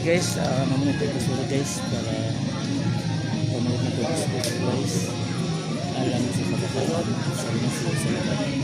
Guys, naman ito basura, guys, para pamalit na ito school supplies. Alam sa kabataan sa lunes sa lahat.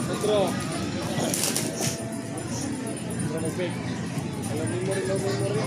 Metro. Metro Mupig. Alam mo rin, alam mo rin.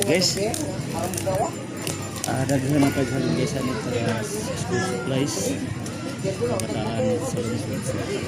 Guys, daghan na paghalin, guys, ano para school supplies kabataan sa lunes sa lahat.